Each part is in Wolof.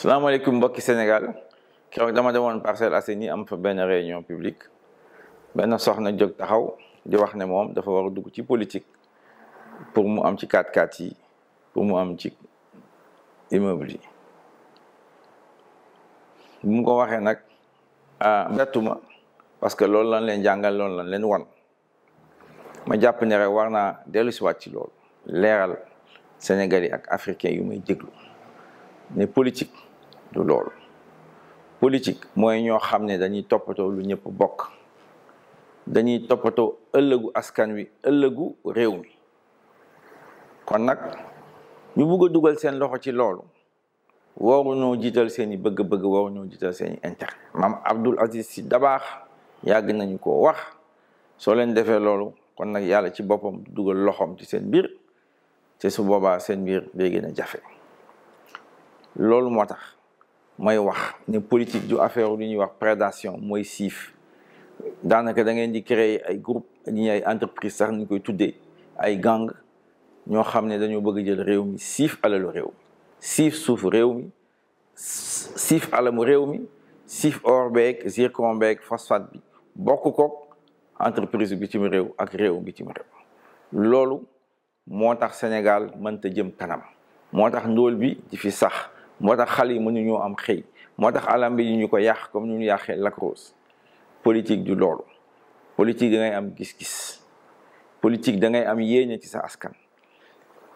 salaamaaleykum mbokki Sénégal keroog dama demoon Parcelles Assainies am fa benn réunion publique benn soxna jóg taxaw di wax ne moom dafa war a dugg ci politique pour mu am ci 4x4 yi pour mu am ci immeuble yi bu mu ko waxee nag bettuma parce que loolu lañ leen jàngal loolu lañ leen wan ma jàpp ne rek war naa dellu si waat ci loolu leeral Sénégalais ak africains yu may déglu ne politique du loolu politique mooy ñoo xam ne dañuy toppatoo lu ñëpp bokk dañuy toppatoo ëllëgu askan wi ëllëgu réew mi kon nag ñu bugg a dugal seen loxo ci loolu waruñoo jiital seen i bëgg-bëgg waruñoo jiital seen i intérêt maam Abdoul Aziz Sy Dabakh yàgg nañu ko wax soo leen defee loolu kon nag yàlla ci boppam dugal loxoom ci seen biir te su boobaa seen biir day gën a jafe loolu moo tax may wax ne politique du affaire lu ñuy wax prédation mooy siif daanaka da ngeen di créer ay groupe ñi ay entreprise sax ñu koy tuddee ay gang ñoo xam ne dañoo bëgg jël réew mi siif alalu réew mi siif suufu réew mi siif alamu réew mi siif or beeg zircon beeg phosphate bi bokk koog entreprise bitim réew ak réew bitim réew loolu moo tax Sénégal mënta jëm kanam moo tax ndóol bi di fi sax moo tax xale yi mënuñoo am xëy moo tax alam bi ñu ko yàq comme ni ñu yàqee Lac Rose politique du loolu politique da ngay am gis-gis politique da ngay am yéene ci sa askan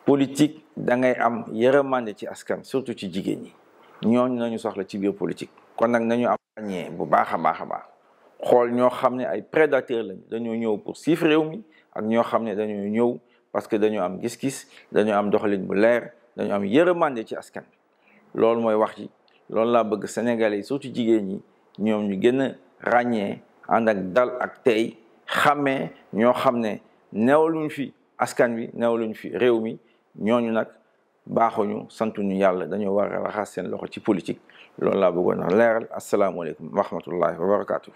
politique da ngay am yërmande ci askan surtout ci jigéen ñi ñooñu nañu soxla ci biir politique kon nag nañu am ràññee bu baax a baax a baax xool ñoo xam ne ay prédateurs lañu dañoo ñëw pour siif réew mi ak ñoo xam ne dañoo ñëw parce que dañoo am gis-gis dañoo am doxalin bu leer dañoo am yërmande ci askan loolu mooy wax ji loolu laa bëgg Sénégalais yi surtout jigéen ñi ñoom ñu gën a ràññee ànd ak dal ak tey xàmmee ñoo xam ne neewaluñ fi askan wi neewaluñ fi réew mi ñooñu nag baaxuñu santuñu yàlla dañoo war a raxas seen loxo ci politique loolu laa bëggoon a leeral asalaamualeykum wa rahmatullahi wa barakaatu.